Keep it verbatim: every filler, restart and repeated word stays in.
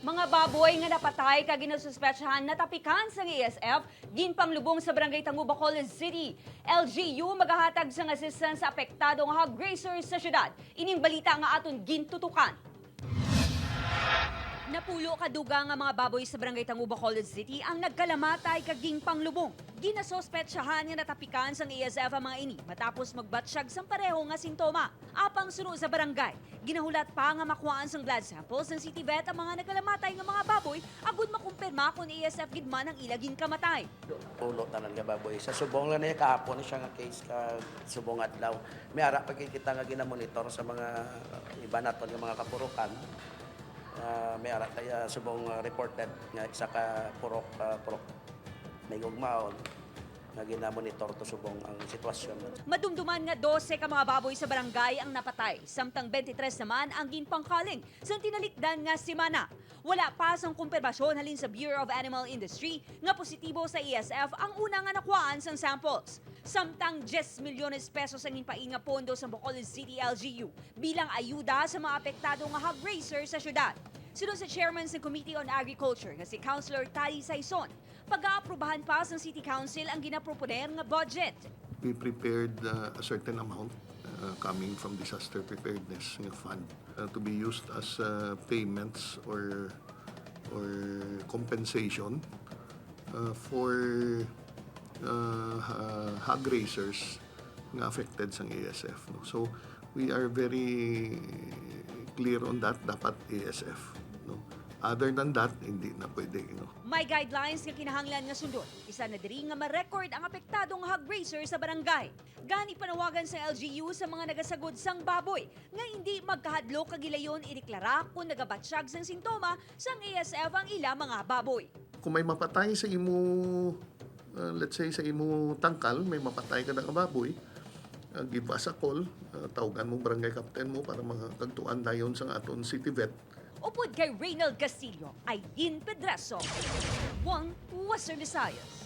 Mga baboy nga napatay kag ginasuspetsahan natapikan sang A S F, ginpanglubong sa Barangay Tango, Bacolod City. L G U magahatag sang assistance sa apektado nga hog raisers sa syudad. Ining balita nga aton gintutukan. Napulo ka dugang nga mga baboy sa Barangay Tango, Bacolod City ang nagkalamatay kag ginpanglubong. Ginasuspetsahan nga natapikan sang A S F ang mga ini matapos magbatsyag sang pareho nga sintoma. Apang suno sa barangay, ginahulat pa nga makuhaan sang blood samples sang City Vet ang mga nagkalamatay nga mga baboy agud makumpirma kon A S F gid man ang ila ginkamatay. Pulo tanan nga baboy. Sa subong lang niya kahapon siya nga case ka subong adlaw. May ara pa gid kita nga ginamonitor sa mga iba naton nga mga kapurukan. Ah, may ara kaya subong, ah, reported nga isa ka purok, ah, purok may gugmaon nga ginamonitor to subong ang sitwasyon. Madumduman nga dose ka mga baboy sa barangay ang napatay, samtang twenty-three naman ang ginpangkaling sang tinalikdan nga semana. Wala pa sang kumpirmasyon halin sa Bureau of Animal Industry nga positibo sa A S F ang una nga nakuhaan sang samples. Samtang diyes milyones pesos ang ginpain nga pondo sang Bacolod City L G U bilang ayuda sa mga apektado nga hog raiser sa syudad. Sunod sa chairman sang Committee on Agriculture nga si Councilor Tali Saison, pag-aaprubahan pa sang City Council ang ginaproponer nga budget. We prepared, uh, a certain amount, uh, coming from disaster preparedness nga fund, uh, to be used as, uh, payments or, or compensation, uh, for, uh, ha-, hog raisers nga affected sang A S F, no? So, we are very clear on that, dapat A S F, no? Other than that, hindi na pwede, no? May guidelines nga kinahanglan nga sundon. Isa na diri nga ma-record ang apektado nga hog raiser sa barangay. Gani panawagan sa L G U sa mga nagasagod sang baboy nga indi magkahadlok kag hilayon ideklara kon nagabatsyag sang sintoma sang A S F ang ila mga baboy. Kung may mapatay sa imo, uh, let's say, sa imo tangkal, may mapatay ka na nga baboy, uh, give us a call. Uh, tawgan mo barangay captain mo para makagtuan dayon sang aton city vet. Upod kay Reynald Castillo, Aileen Pedreso, One Western Visayas.